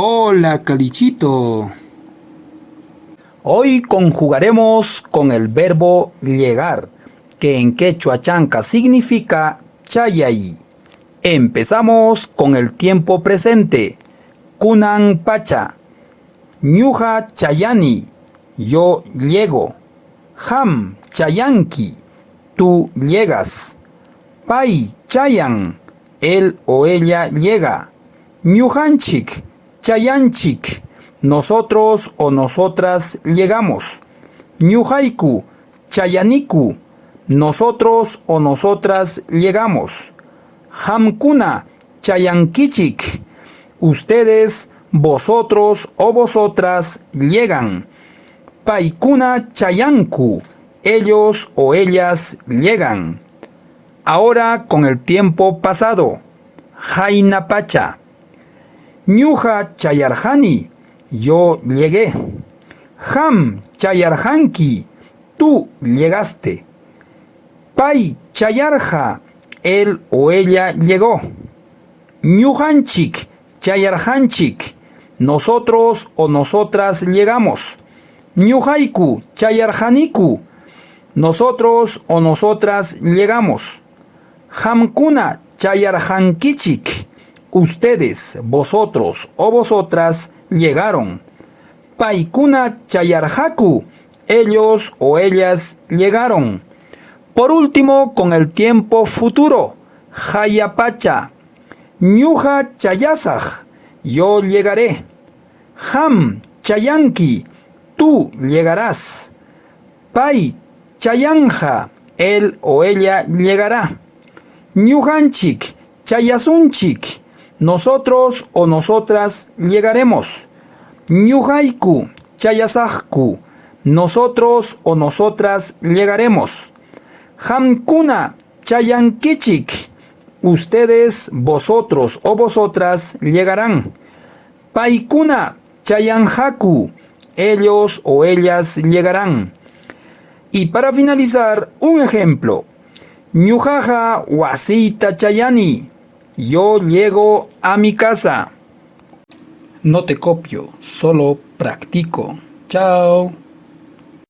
Hola, Calichito. Hoy conjugaremos con el verbo llegar, que en quechua chanca significa chayay. Empezamos con el tiempo presente. Kunan pacha. Ñuqa chayani. Yo llego. Qam chayanki. Tú llegas. Pay chayan. Él o ella llega. Ñuqanchik chayanchik. Nosotros o nosotras llegamos. Ñuqayku chayaniku. Nosotros o nosotras llegamos. Qamkuna chayankichik. Ustedes, vosotros o vosotras llegan. Paykuna chayanku. Ellos o ellas llegan. Ahora con el tiempo pasado. Qayna pacha. Ñuqa chayarqani. Yo llegué. Qam chayarqanki. Tú llegaste. Pay chayarqa. Él o ella llegó. Ñuqanchik chayarqanchik. Nosotros o nosotras llegamos. Ñuqayku chayarqaniku. Nosotros o nosotras llegamos. Qamkuna chayarqankichik. Ustedes, vosotros o vosotras llegaron. Paykuna chayarqaku. Ellos o ellas llegaron. Por último, con el tiempo futuro. Jaya pacha. Ñuqa chayasaq. Yo llegaré. Qam chayanki. Tú llegarás. Pay chayanqa. Él o ella llegará. Ñuqanchik chayasunchik. Nosotros o nosotras llegaremos. Ñuqayku chayasaqku. Nosotros o nosotras llegaremos. Qamkuna chayankichik. Ustedes, vosotros o vosotras llegarán. Paykuna chayanqaku. Ellos o ellas llegarán. Y para finalizar, un ejemplo. Ñuqaqa wasiyta chayani. Yo llego a mi casa. No te copio, solo practico. Chao.